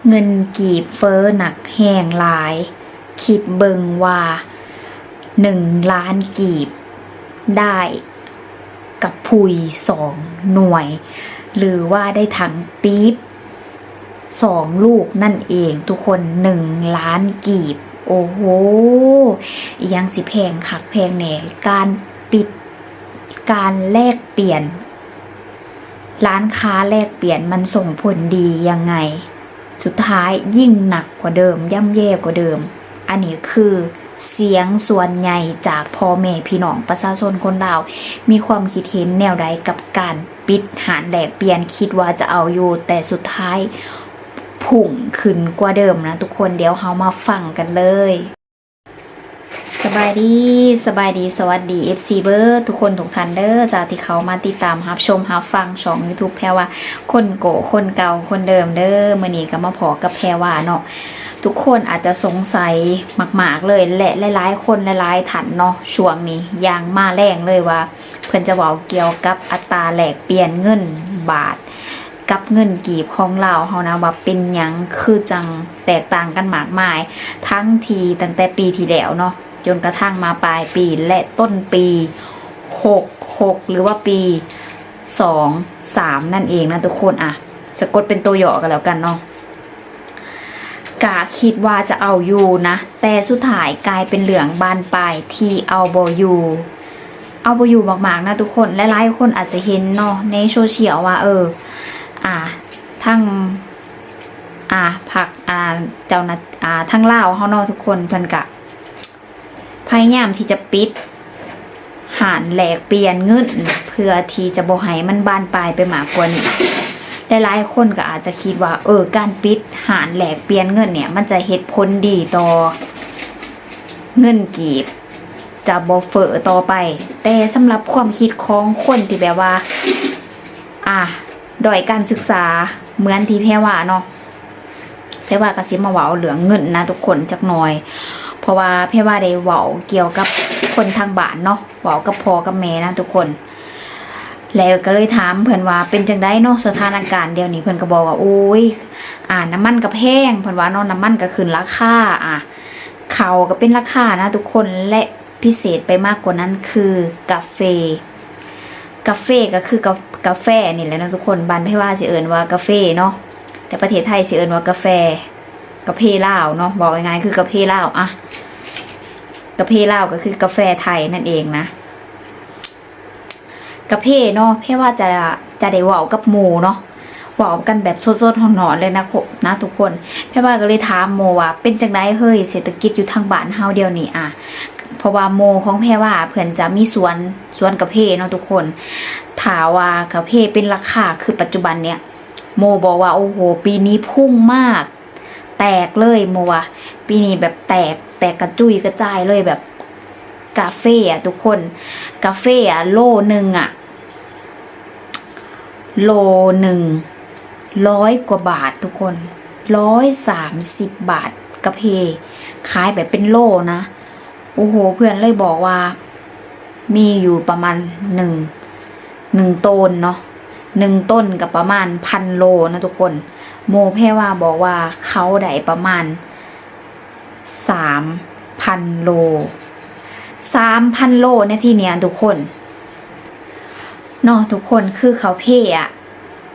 ເງິນກີບເຟີ້ໜັກແຮງຫຼາຍ, ຄິດເບິ່ງວ່າໜຶ່ງລ້ານກີບ ໄດ້ກະພຸ້ຍສອງໜ່ວຍ ຫຼືວ່າໄດ້ຖັງປີບສອງລູກນັ້ນເອງທຸກຄົນ, ໜຶ່ງລ້ານກີບ. ໂອ້ໂຫ ອີ່ຫຍັງຊິແພງຄັກແພງແນ່? ການປິດ ການແລກປ່ຽນ ຮ້ານຄ້າແລກປ່ຽນມັນສົ່ງຜົນດີຍັງໄງ? ສຸດທ້າຍຍິ່ງໜັກກວ່າເດີມ, ຍ່ຳແຍ່ກວ່າເດີມ. ອັນນີ້ຄືສຽງສ່ວນໃຫຍ່ຈາກພໍ່ແມ່ພີ່ນ້ອງປະຊາຊົນຄົນລາວ ມີຄວາມຄິດເຫັນແນວໃດກັບການປິດຮ້ານແລກປ່ຽນ? ຄິດວ່າຈະເອົາຢູ່, ແຕ່ສຸດທ້າຍພຸ່ງຂຶ້ນກວ່າເດີມນະທຸກຄົນ. ດຽວເຮົາມາຟັງກັນເລີຍ. ສະບາຍດີ, ສະບາຍດີ, ສະຫວັດດີ ເອັຟຊີ ເບີດທຸກຄົນທຸກທ່ານເດີ ຈາກທີ່ເຂົ້າມາຕິດຕາມຮັບຊົມຮັບຟັງຊ່ອງ YouTube ແພວ່າ ຄົນໂກະຄົນເກົ່າຄົນເດີມເດີ. ມື້ນີ້ກໍມາພໍ້ກັບແພວ່າເນາະ. ທຸກຄົນອາດຈະສົງໄສມາກໆເລີຍ ແລະ ຫຼາຍໆຄົນຫຼາຍໆທ່ານເນາະ ຊ່ວງນີ້ຢ່າງມາແຮງເລີຍວ່າ ເພິ່ນຈະເວົ້າກ່ຽວກັບອັດຕາແລກປ່ຽນເງິນບາດ ກັບເງິນກີບຂອງລາວເຮົານະ ວ່າເປັນຫຍັງຄືຈັ່ງແຕກຕ່າງກັນມາກມາຍ ທັງທີ່ຕັ້ງແຕ່ປີທີ່ແລ້ວເນາະ ຈົນກະທັ້ງມາປາຍປີ ແລະ ຕົ້ນປີຫົກຫົກ ຫຼືວ່າປີສອງສາມນັ້ນເອງນະທຸກຄົນ. ອະ ສະກົດເປັນໂຕຫຍໍ້ກັນແລ້ວກັນເນາະ. ກະຄິດວ່າຈະເອົາຢູ່ນະ ແຕ່ສຸດທ້າຍກາຍເປັນເລື່ອງບານປາຍທີ່ເອົາບໍ່ຢູ່ ເອົາບໍ່ຢູ່ມາກໆນະທຸກຄົນ. ຫຼາຍໆຄົນອາດຈະເຫັນເນາະໃນໂຊຊຽວວ່າ ເອີ ອາ ທາງ ອາ ພັກ ອາ ເຈົ້າໜ້າ ອາ ທາງລາວເຮົາເນາະທຸກຄົນ ເພິ່ນກະ ພະຍາຍາມທີ່ຈະປິດຮ້ານແລກປ່ຽນເງິນ ເພື່ອທີ່ຈະບໍ່ໃຫ້ມັນບານປາຍໄປມາກກວ່ານີ້. ຫຼາຍໆຄົນກໍອາດຈະຄິດວ່າ ເອີ ການປິດຮ້ານແລກປ່ຽນເງິນເນີ້ຍ ມັນຈະເຮັດຜົນດີຕໍ່ເງິນກີບ ຈະບໍ່ເຟີ້ຕໍ່ໄປ. ແຕ່ສຳລັບຄວາມຄິດຂອງຄົນທີ່ແບບວ່າ ອາ ດ້ອຍການສຶກສາເໝືອນທີ່ແພວ່າເນາະ ແພວ່າກໍຊິມາເວົ້າເລື່ອງເງິນນະທຸກຄົນຈັກໜ່ອຍ ເພາະວ່າແພວ່າໄດ້ເວົ້າກ່ຽວກັບຄົນທາງບ້ານເນາະ ເວົ້າກັບພໍ່ກັບແມ່ນະທຸກຄົນ ແລ້ວກໍເລີຍຖາມເພິ່ນວ່າເປັນຈັ່ງໃດເນາະ ສະຖານະການດຽວນີ້? ເພິ່ນກໍບອກວ່າ ໂອ້ຍ ອາ ນ້ຳມັນກໍແພງ ເພິ່ນວ່າເນາະ ນ້ຳມັນກໍຂຶ້ນລາຄາ ອາ ເຂົ້າກໍເປັນລາຄານະທຸກຄົນ ແລະ ພິເສດໄປມາກກວ່ານັ້ນຄືກາເຟ. ກາເຟກໍຄືກາ ກາແຟນີ້ແຫຼະເນາະທຸກຄົນ ບ້ານແພວ່າຊິເອີ້ນວ່າກາເຟເນາະ ແຕ່ປະເທດໄທຊິເອີ້ນວ່າກາແຟ ກາເຟລາວເນາະ ເວົ້າງ່າຍໆຄືກາເຟລາວ ອະ ກາເຟລາວກໍຄືກາແຟໄທນັ້ນເອງນະ. ກາເຟເນາະ ແພວ່າຈະ ຈະໄດ້ເວົ້າກັບໝູ່ເນາະ ເວົ້າກັນແບບສົດໆຮ້ອນໆເລີຍນະ ນະທຸກຄົນ. ແພວ່າກໍເລີຍຖາມໝູ່ວ່າ ເປັນຈັ່ງໃດເຮີ້ຍ ເສດຖະກິດຢູ່ທາງບ້ານເຮົາດຽວນີ້ ອາ ເພາະວ່າໝູ່ຂອງແພວ່າເພິ່ນຈະມີສວນ ສວນກາເຟເນາະທຸກຄົນ. ຖ້າວ່າກາເຟເປັນລາຄາຄືປັດຈຸບັນເນີ້ຍ ໝູ່ບອກວ່າ ໂອ້ໂຫ ປີນີ້ພຸ່ງມາກ ແຕກເລີຍໝູ່ວ່າ ປີນີ້ແບບແຕກ ແຕກກະຈຸຍກະຈາຍເລີຍ ແບບກາເຟອະທຸກຄົນ ກາເຟອະ ໂລໜຶ່ງອະ ໂລໜຶ່ງຮ້ອຍກວ່າບາດທຸກຄົນ ຮ້ອຍສາມສິບບາດ ກາເຟຂາຍແບບເປັນໂລນະ. ໂອ້ໂຫ ເພື່ອນເລີຍບອກວ່າ ມີຢູ່ປະມານໜຶ່ງ ໜຶ່ງໂຕນເນາະ ໜຶ່ງໂຕນກໍປະມານພັນໂລນະທຸກຄົນ. ໝູ່ແພວ່າບອກວ່າເຂົາໄດ້ປະມານສາມພັນໂລ ສາມພັນໂລໃນທີ່ເນີ້ຍທຸກຄົນເນາະ ທຸກຄົນ ຄືເຂົາເພອະ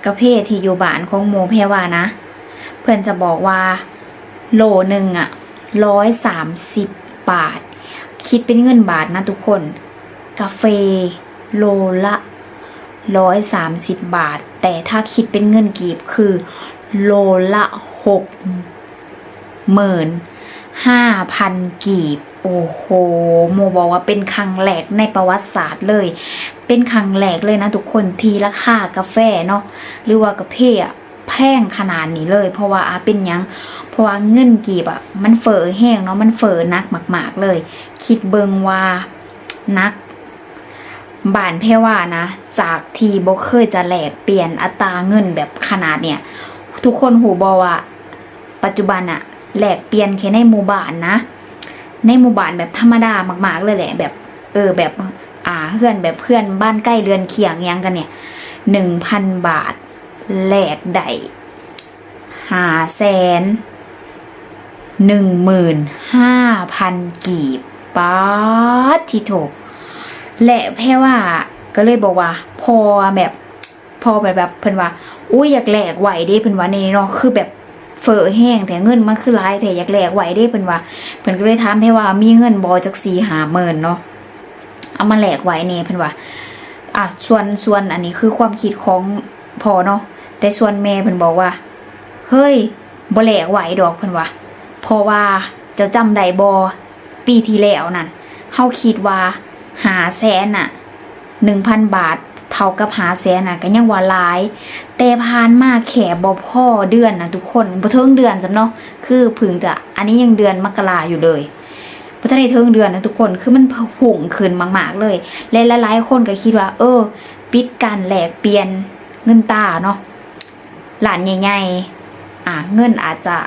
ກາເຟທີ່ຢູ່ບ້ານຂອງໝູ່ແພວ່ານະ ເພິ່ນຈະບອກວ່າໂລໜຶ່ງອະ ຮ້ອຍສາມສິບບາດ ຄິດເປັນເງິນບາດນະທຸກຄົນ ກາເຟໂລລະຮ້ອຍສາມສິບບາດ ແຕ່ຖ້າຄິດເປັນເງິນກີບຄືໂລລະຫົກໝື່ນຫ້າພັນກີບ. ໂອ້ໂຫ ໝູ່ບອກວ່າເປັນຄັ້ງແລກໃນປະຫວັດສາດເລີຍ ເປັນຄັ້ງແລກເລີຍນະທຸກຄົນ ທີ່ລາຄາກາເຟເນາະ ຫຼືວ່າກາເຟອະ ແພງຂະໜາດນີ້ເລີຍ ເພາະວ່າ ອາ ເປັນຫຍັງ? ເພາະວ່າເງິນກີບອະ ມັນເຟີ້ແຮງເນາະ ມັນເຟີ້ໜັກມາກໆເລີຍ ຄິດເບິ່ງວ່າໜັກ ບ້ານແພວ່ານະ ຈາກທີ່ບໍ່ເຄີຍຈະແລກປ່ຽນອັດຕາເງິນແບບຂະໜາດເນີ້ຍ ທຸກຄົນຮູ້ບໍ່ວ່າ ປັດຈຸບັນນະ ແລກປ່ຽນແຄ່ໃນໝູ່ບ້ານນະ ໃນໝູ່ບ້ານແບບທຳມະດາມາກໆເລີຍແຫຼະ ແບບ ເອີ ແບບ ອາ ເຮືອນ ແບບເຮືອນບ້ານໃກ້ເຮືອນຄຽງຫຍັງກັນເນີ້ຍ ໜຶ່ງພັນບາດ ແລກໄດ້ ຫ້າແສນໜຶ່ງໝື່ນຫ້າພັນກີບ. ປາດທິໂທ! ແລະ ແພວາກໍເລີຍບອກວ່າ ພໍແບບ ພໍແບບ ແບບ ເພິ່ນວ່າ ອຸ້ຍ ຢາກແລກໄວ້ເດ້ ເພິ່ນວ່າແນວນີ້ເນາະ ຄືແບບເຟີ້ແຮງແທ້ ເງິນມັນຄືຫຼາຍແທ້ ຢາກແລກໄວ້ເດ້ ເພິ່ນວ່າ. ເພິ່ນກໍເລີຍຖາມແພວາ ມີເງິນບໍ່ຈັກສີ່ຫ້າໝື່ນເນາະ ເອົາມາແລກໄວ້ແດ່ ເພິ່ນວ່າ. ອ່າ ສ່ວນ ສ່ວນອັນນີ້ຄືຄວາມຄິດຂອງພໍ່ເນາະ ແຕ່ສ່ວນແມ່ເພິ່ນບອກວ່າ ເຮີ້ຍ ບໍ່ແລກໄວ້ດອກ ເພິ່ນວ່າ ເພາະວ່າເຈົ້າຈຳໄດ້ບໍ່ ປີທີ່ແລ້ວນັ້ນ ເຮົາຄິດວ່າຫ້າແສນນະ ໜຶ່ງພັນບາດ ເທົ່າກັບຫ້າແສນນະ ກໍຍັງວ່າຫຼາຍ ແຕ່ຜ່ານມາແຄ່ບໍ່ພໍເດືອນນະທຸກຄົນ ບໍ່ເຖິງເດືອນຊ້ຳເນາະ ຄືເພິ່ງຈະ ອັນນີ້ຍັງເດືອນມະກະລາຢູ່ເລີຍ ບໍ່ທັນໄດ້ເຖິງເດືອນນະທຸກຄົນ ຄືມັນພຸ່ງຂຶ້ນມາກໆເລີຍ. ແລະ ຫຼາຍໆຄົນກໍຄິດວ່າ ເອີ ປິດການແລກປ່ຽນເງິນຕາເນາະ ຮ້ານໃຫຍ່ໆ ອ່າ ເງິນອາດຈະ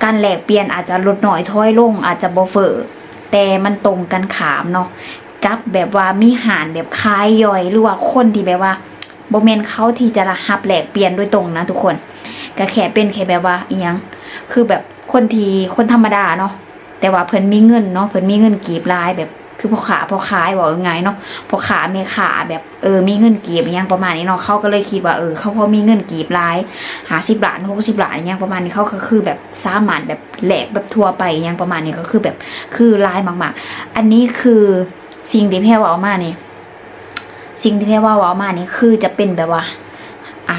ການແລກປ່ຽນອາດຈະຫຼຸດໜ້ອຍຖອຍລົງ ອາດຈະບໍ່ເຟີ້ ແຕ່ມັນຕົງກັນຂ້າມເນາະ ກັບແບບວ່າມີຮ້ານແບບຂາຍຍ່ອຍ ຫຼືວ່າຄົນທີ່ແບບວ່າບໍ່ແມ່ນເຂົາທີ່ຈະຮັບແລກປ່ຽນໂດຍຕົງນະທຸກຄົນ ກໍແຄ່ເປັນແຄ່ແບບວ່າອີ່ຫຍັງ ຄືແບບຄົນທີ່ ຄົນທຳມະດາເນາະ ແຕ່ວ່າເພິ່ນມີເງິນເນາະ ເພິ່ນມີເງິນກີບຫຼາຍ ແບບຄືພໍ່ຄ້າພໍ່ຂາຍ ເວົ້າງ່າຍໆເນາະ ພໍ່ຄ້າແມ່ຄ້າແບບ ເອີ ມີເງິນກີບອີ່ຫຍັງປະມານນີ້ເນາະ ເຂົາກໍເລີຍຄິດວ່າ ເອີ ເຂົາພໍມີເງິນກີບຫຼາຍ ຫ້າສິບລ້ານ ຫົກສິບລ້ານ ອີ່ຫຍັງປະມານນີ້ ເຂົາກໍຄືແບບສາມາດແບບແລກແບບທົ່ວໄປ ອີ່ຫຍັງປະມານນີ້ ກໍຄືແບບ ຄືຫຼາຍມາກໆ. ອັນນີ້ຄືສິ່ງທີ່ແພວເວົ້າມານີ້ ສິ່ງທີ່ແພວເວົ້າມານີ້ ຄືຈະເປັນແບບວ່າ ອ່າ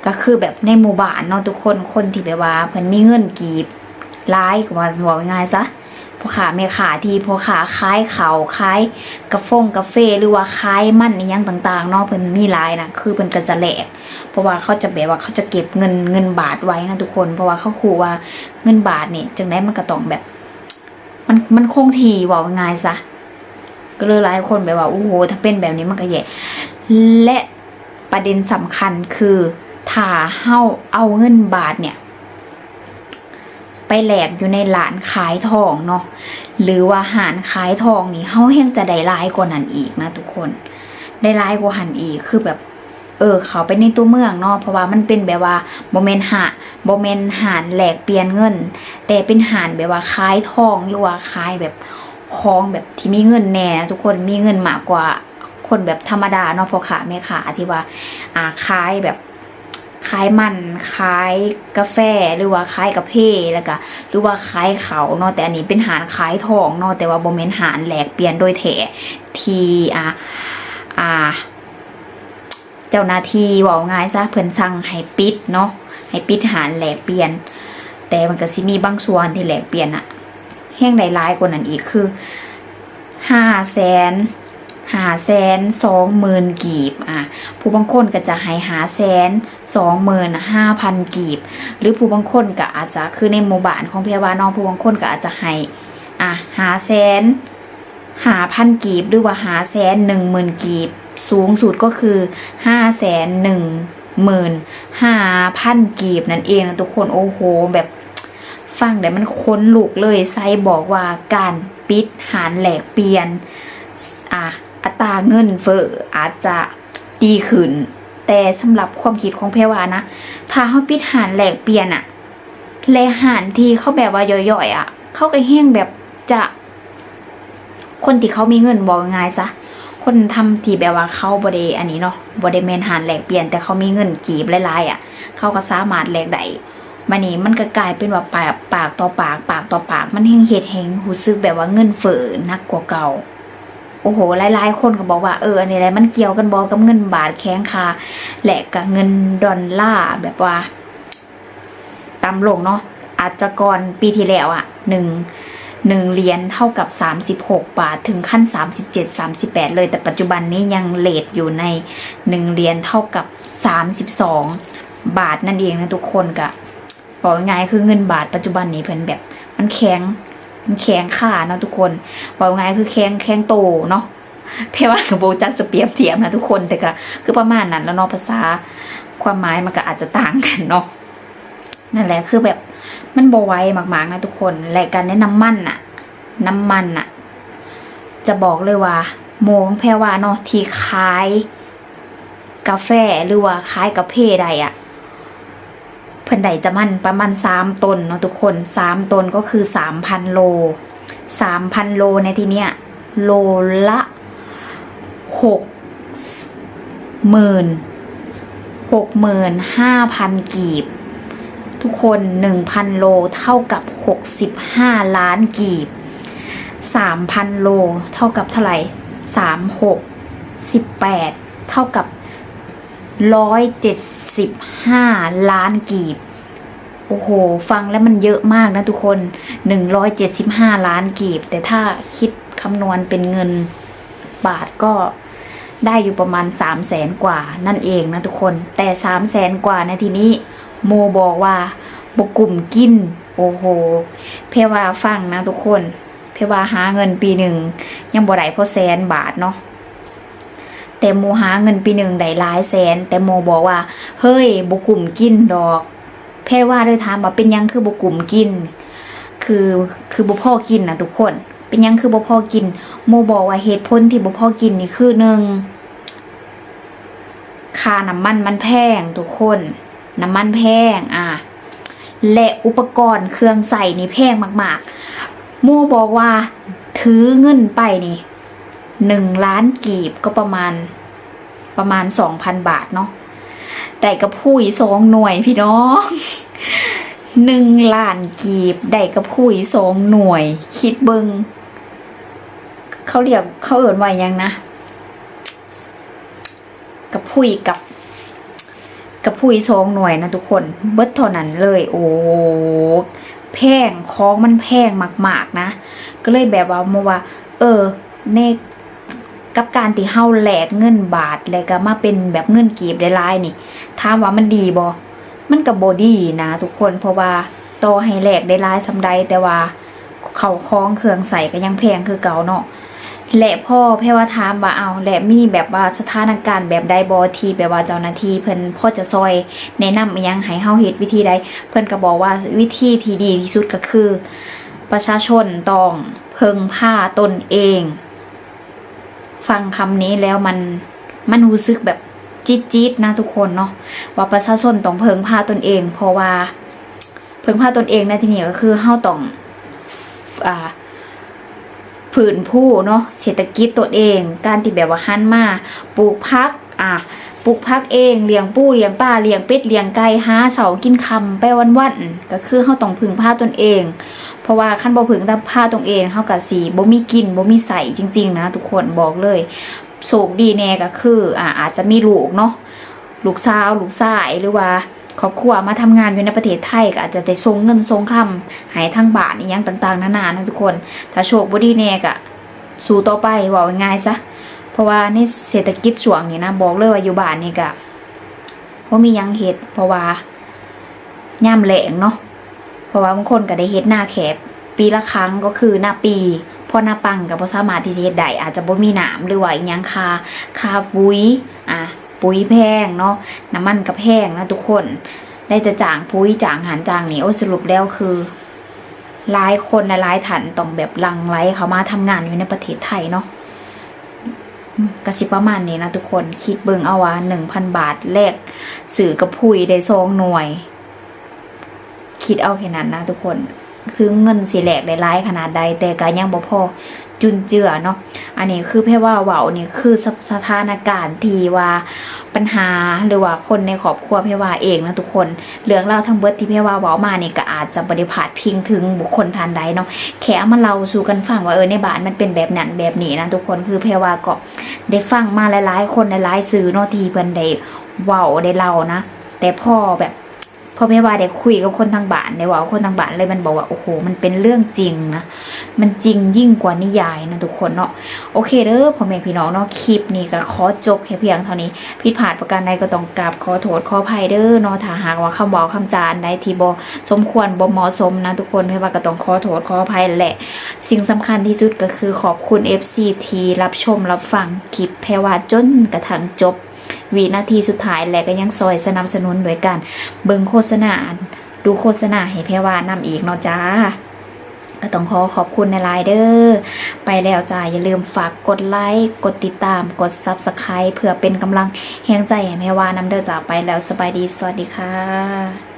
ກໍຄືແບບໃນໝູ່ບ້ານເນາະທຸກຄົນ ຄົນທີ່ແບບວ່າເພິ່ນມີເງິນກີບຫຼາຍ ກໍວ່າ ເວົ້າງ່າຍໆຊະ ພໍ່ຄ້າແມ່ຄ້າ ທີ່ພໍ່ຄ້າຂາຍເຂົ້າ ຂາຍກາຟົງກາເຟ ຫຼືວ່າຂາຍມັນອີ່ຫຍັງຕ່າງໆເນາະ ເພິ່ນມີຫຼາຍນະ ຄືເພິ່ນກໍຈະແລກ ເພາະວ່າເຂົາຈະແບບວ່າ ເຂົາຈະເກັບເງິນ ເງິນບາດໄວ້ນະທຸກຄົນ ເພາະວ່າເຂົາຮູ້ວ່າເງິນບາດນີ້ ຈັ່ງໃດມັນກໍຕ້ອງແບບ ມັນ ມັນຄົງທີ່ ເວົ້າງ່າຍໆຊະ ກໍເລີຍຫຼາຍຄົນແບບວ່າ ໂອ້ໂຫ ຖ້າເປັນແບບນີ້ມັນກໍແຍ່. ແລະ ປະເດັນສຳຄັນຄື ຖ້າເຮົາເອົາເງິນບາດເນີ້ຍ ໄປແລກຢູ່ໃນຮ້ານຂາຍທອງເນາະ ຫຼືວ່າຮ້ານຂາຍທອງນີ້ ເຮົາແຮ່ງຈະໄດ້ຫຼາຍກວ່ານັ້ນອີກນະທຸກຄົນ ໄດ້ຫຼາຍກວ່າຫັ້ນອີກ ຄືແບບ ເອີ ເຂົ້າໄປໃນຕົວເມືອງເນາະ ເພາະວ່າມັນເປັນແບບວ່າ ບໍ່ແມ່ນຮ້ານ ບໍ່ແມ່ນຮ້ານແລກປ່ຽນເງິນ ແຕ່ເປັນຮ້ານແບບວ່າຂາຍທອງ ຫຼືວ່າຂາຍແບບຂອງແບບທີ່ມີເງິນແດ່ນະທຸກຄົນ ມີເງິນມາກກວ່າຄົນແບບທຳມະດາເນາະ ພໍ່ຄ້າແມ່ຄ້າທີ່ວ່າ ອ່າ ຂາຍແບບ ຂາຍມັນ ຂາຍກາແຟ ຫຼືວ່າຂາຍກາເຟ ແລ້ວກະ ຫຼືວ່າຂາຍເຂົ້າເນາະ ແຕ່ອັນນີ້ເປັນຮ້ານຂາຍທອງເນາະ ແຕ່ວ່າບໍ່ແມ່ນຮ້ານແລກປ່ຽນໂດຍແທ້ ທີ່ ອ່າ ອ່າ ເຈົ້າໜ້າທີ່ ເວົ້າງ່າຍຊະ ເພິ່ນສັ່ງໃຫ້ປິດເນາະ ໃຫ້ປິດຮ້ານແລກປ່ຽນ ແຕ່ມັນກໍຊິມີບາງສ່ວນທີ່ແລກປ່ຽນນະ ແຮ່ງໄດ້ຫຼາຍກວ່ານັ້ນອີກ ຄື ຫ້າແສນ ຫ້າແສນສອງໝື່ນກີບ ອ່າ ຜູ້ບາງຄົນກໍຈະໃຫ້ຫ້າແສນສອງໝື່ນຫ້າພັນກີບ ຫຼືຜູ້ບາງຄົນກໍອາດຈະ ຄືໃນໝູ່ບ້ານຂອງແພວາເນາະ ຜູ້ບາງຄົນກໍອາດຈະໃຫ້ ອ່າ ຫ້າແສນ ຫ້າພັນກີບ ຫຼືວ່າຫ້າແສນໜຶ່ງໝື່ນກີບ ສູງສຸດກໍຄືຫ້າແສນໜຶ່ງໝື່ນຫ້າພັນກີບນັ້ນເອງນະທຸກຄົນ. ໂອ້ໂຫ ແບບຟັງແລ້ວມັນຂົນລຸກເລີຍ. ໄຊບອກວ່າການປິດຮ້ານແລກປ່ຽນ ອ່າ ອັດຕາເງິນເຟີ້ອາດຈະດີຂຶ້ນ, ແຕ່ສຳລັບຄວາມຄິດຂອງແພວານະ ຖ້າເຮົາປິດຮ້ານແລກປ່ຽນອະ ແລະ ຮ້ານທີ່ເຂົາແບບວ່າຍ່ອຍໆອະ ເຂົາກໍແຮ່ງແບບຈະ ຄົນທີ່ເຂົາມີເງິນ ເວົ້າງ່າຍໆຊະ ຄົນທຳທີ່ແບບວ່າເຂົາບໍ່ໄດ້ອັນນີ້ເນາະ ບໍ່ໄດ້ແມ່ນຮ້ານແລກປ່ຽນ ແຕ່ເຂົາມີເງິນກີບຫຼາຍໆອະ ເຂົາກໍສາມາດແລກໄດ້. ບາດນີ້ມັນກໍກາຍເປັນວ່າປາກ ປາກຕໍ່ປາກ ປາກຕໍ່ປາກ ມັນແຮ່ງເຮັດໃຫ້ຮູ້ສຶກແບບວ່າເງິນເຟີ້ໜັກກວ່າເກົ່າ. ໂອ້ໂຫ ຫຼາຍໆຄົນກໍບອກວ່າ ເອີ ອັນນີ້ແຫຼະ ມັນກ່ຽວກັນບໍ່ກັບເງິນບາດແຂງຄ່າ ແລະ ກະເງິນດອນລາ ແບບວ່າ ຕ່ຳລົງເນາະ ອາດຈະກ່ອນປີທີ່ແລ້ວອະ ໜຶ່ງ ໜຶ່ງຫຼຽນເທົ່າກັບສາມສິບຫົກບາດ ເຖິງຂັ້ນສາມສິບເຈັດ ສາມສິບແປດເລີຍ ແຕ່ປັດຈຸບັນນີ້ຍັງເຣດຢູ່ໃນໜຶ່ງຫຼຽນເທົ່າກັບສາມສິບສອງບາດນັ້ນເອງນະທຸກຄົນ. ກະເວົ້າງ່າຍໆ ຄືເງິນບາດປັດຈຸບັນນີ້ເພິ່ນແບບ ມັນແຂງ ມັນແຂງຄ່າເນາະທຸກຄົນ ເວົ້າງ່າຍໆ ຄືແຂງ ແຂງໂຕເນາະ. ແພວ່າກໍບໍ່ຮູ້ຈັກຈະປຽບທຽບນະທຸກຄົນ ແຕ່ກໍຄືປະມານນັ້ນລະເນາະ ພາສາຄວາມໝາຍມັນກໍອາດຈະຕ່າງກັນເນາະ. ນັ້ນແຫຼະ ຄືແບບມັນບໍ່ໄຫວມາກໆນະທຸກຄົນ. ແລະ ການແນະນຳມັນນະ ນ້ຳມັນນະ ຈະບອກເລີຍວ່າ ໝູ່ຂອງແພວ່າເນາະ ທີ່ຂາຍກາແຟ ຫຼືວ່າຂາຍກາເຟໄດ້ອະ เพิ่นได้แต่มันประมาณสามต้นเนาะทุกคน สามต้นก็คือสามพันโล สามพันโลในที่เนี้ย โลละหกหมื่น หกหมื่นห้าพันกีบ ทุกคน หนึ่งพันโลเท่ากับหกสิบห้าล้านกีบ สามพันโลเท่ากับเท่าไหร่ สามหก สิบแปด เท่ากับ ร้อยเจ็ดสิบห้าล้านกีบ โอ้โห ฟังแล้วมันเยอะมากนะทุกคน หนึ่งร้อยเจ็ดสิบห้าล้านกีบ แต่ถ้าคิดคำนวณเป็นเงินบาทก็ได้อยู่ประมาณสามแสนกว่านั่นเองนะทุกคน แต่สามแสนกว่าในที่นี้ โมบอกว่าบ่กุ้มกิน โอ้โห แพรวาฟังนะทุกคน แพรวาหาเงินปีหนึ่งยังบ่ได้พอแสนบาทเนาะ แต่โมหาเงินปีหนึ่งได้หลายแสน แต่โมบอกว่า เฮ้ย บ่กุ้มกินดอก แพรวาเลยถามว่า เป็นหยังคือบ่กุ้มกิน คือ คือบ่พอกินน่ะทุกคน เป็นหยังคือบ่พอกิน โมบอกว่าเหตุผลที่บ่พอกินนี่คือ หนึ่ง ค่าน้ำมันมันแพงทุกคน น้ำมันแพง อ่า และอุปกรณ์เครื่องใช้นี่แพงมากๆ โมบอกว่าถือเงินไปนี่ หนึ่งล้านกีบ ก็ประมาณ ประมาณสองพันบาทเนาะ ได้กะพุ้ยสองหน่วยพี่น้อง หนึ่งล้านกีบ ได้กะพุ้ยสองหน่วย คิดเบิ่ง เขาเรียก เขาเอิ้นว่าหยังนะ กะพุ้ยกับ กะพุ้ยสองหน่วยนะทุกคน เบิดเท่านั้นเลย โอ้ แพง ของมันแพงมากๆ นะ ก็เลยแบบว่า โมว่า เออ ใน กับการที่เฮาแลกเงินบาท แล้วก็มาเป็นแบบเงินกีบได้หลายนี่ ถามว่ามันดีบ่ มันก็บ่ดีนะทุกคน เพราะว่าต่อให้แลกได้หลายส่ำใด แต่ว่า เข้าของเครื่องใช้ก็ยังแพงคือเก่าเนาะ และพอแพรวาถามว่า เอ้า และมีแบบว่าสถานการณ์แบบใดบ่ ที่แบบว่าเจ้าหน้าที่เพิ่นพอจะซ่อยแนะนำอิหยังให้เฮาเฮ็ดวิธีใด เพิ่นก็บอกว่าวิธีที่ดีที่สุดก็คือ ประชาชนต้องพึ่งพาตนเอง ฟังคำนี้แล้วมัน มันรู้สึกแบบจี๊ดๆ นะทุกคนเนาะ ว่าประชาชนต้องพึ่งพาตนเอง เพราะว่า พึ่งพาตนเองในที่นี้ก็คือเฮาต้อง อ่า ฟื้นฟูเนาะ เศรษฐกิจตนเอง การที่แบบว่าหันมาปลูกผัก อ่า ปลูกผักเอง เลี้ยงปู เลี้ยงปลา เลี้ยงเป็ด เลี้ยงไก่ หาเช้ากินค่ำไปวันๆ ก็คือเฮาต้องพึ่งพาตนเอง เพราะว่าคันบ่พึ่งพาตนเอง เฮาก็สิบ่มีกิน บ่มีใช้จริงๆ นะทุกคน บอกเลย โชคดีแน่ก็คือ อ่า อาจจะมีลูกเนาะ ลูกสาว ลูกชาย หรือว่าครอบครัวมาทำงานอยู่ในประเทศไทย ก็อาจจะได้ส่งเงินส่งคำให้ทางบ้านอิหยังต่างๆ นานานะทุกคน ถ้าโชคบ่ดีแน่ก็สู้ต่อไป เว้าง่ายๆ ซะ เพราะว่าในเศรษฐกิจช่วงนี้นะ บอกเลยว่าอยู่บ้านนี่ก็บ่มีหยังเฮ็ด เพราะว่ายามแล้งเนาะ เพราะว่าบางคนก็ได้เฮ็ดนาแค่ปีละครั้ง ก็คือนาปี พอนาปังก็บ่สามารถที่สิเฮ็ดได้ อาจจะบ่มีน้ำ หรือว่าอิหยัง ค่า ค่าปุ๋ย อ่า ปุ๋ยแพงเนาะ น้ำมันก็แพงนะทุกคน ได้แต่จ้างปุ๋ย จ้างหั้นจ้างนี่ โอ้ย สรุปแล้วคือ หลายคนหลายๆ ท่านต้องแบบหลั่งไหลเข้ามาทำงานอยู่ในประเทศไทยเนาะ อืม ก็สิประมาณนี้นะทุกคน คิดเบิ่งเอาว่า หนึ่งพันบาท แลกซื้อกะพุ้ยได้สองหน่วย คิดเอาแค่นั้นนะทุกคน ถึงเงินสิแลกได้หลายขนาดใด แต่ก็ยังบ่พอจุนเจือเนาะ อันนี้คือแพรวาเว้านี่คือส- สถานการณ์ที่ว่าปัญหา หรือว่าคนในครอบครัวแพรวาเองนะทุกคน เรื่องราวทั้งเบิดที่แพรวาเว้ามานี่ก็อาจจะบ่ได้พาดพิงถึงบุคคลท่านใดเนาะ แค่เอามาเล่าสู่กันฟังว่า เออ ในบ้านมันเป็นแบบนั้นแบบนี้นะทุกคน คือแพรวาก็ได้ฟังมาหลายๆ คนหลายๆ สื่อเนาะ ที่เพิ่นได้เว้าได้เล่านะ แต่พอแบบ พอแพรวาได้คุยกับคนทางบ้าน ได้เว้ากับคนทางบ้านเลย มันบอกว่า โอ้โห มันเป็นเรื่องจริงนะ มันจริงยิ่งกว่านิยายนะทุกคนเนาะ โอเคเด้อ พ่อแม่พี่น้องเนาะ คลิปนี้ก็ขอจบแค่เพียงเท่านี้ ผิดพลาดประการใดก็ต้องกราบขอโทษขออภัยเด้อเนาะ ถ้าหากว่าคำเว้าคำจาอันใดที่บ่สมควร บ่เหมาะสมนะทุกคน แพรวาก็ต้องขอโทษขออภัย และสิ่งสำคัญที่สุดก็คือขอบคุณ เอฟซี ที่รับชมรับฟังคลิปแพรวาจนกระทั่งจบ วินาทีสุดท้าย และก็ยังซ่อยสนับสนุนโดยการเบิ่งโฆษณา ดูโฆษณาให้แพรวานำอีกเนาะจ้า ก็ต้องขอขอบคุณหลายๆ เด้อ ไปแล้วจ้า อย่าลืมฝากกดไลก์ กดติดตาม กด Subscribe เพื่อเป็นกำลังแฮงใจให้แพรวานำเด้อจ้า ไปแล้ว สบายดี สวัสดีค่ะ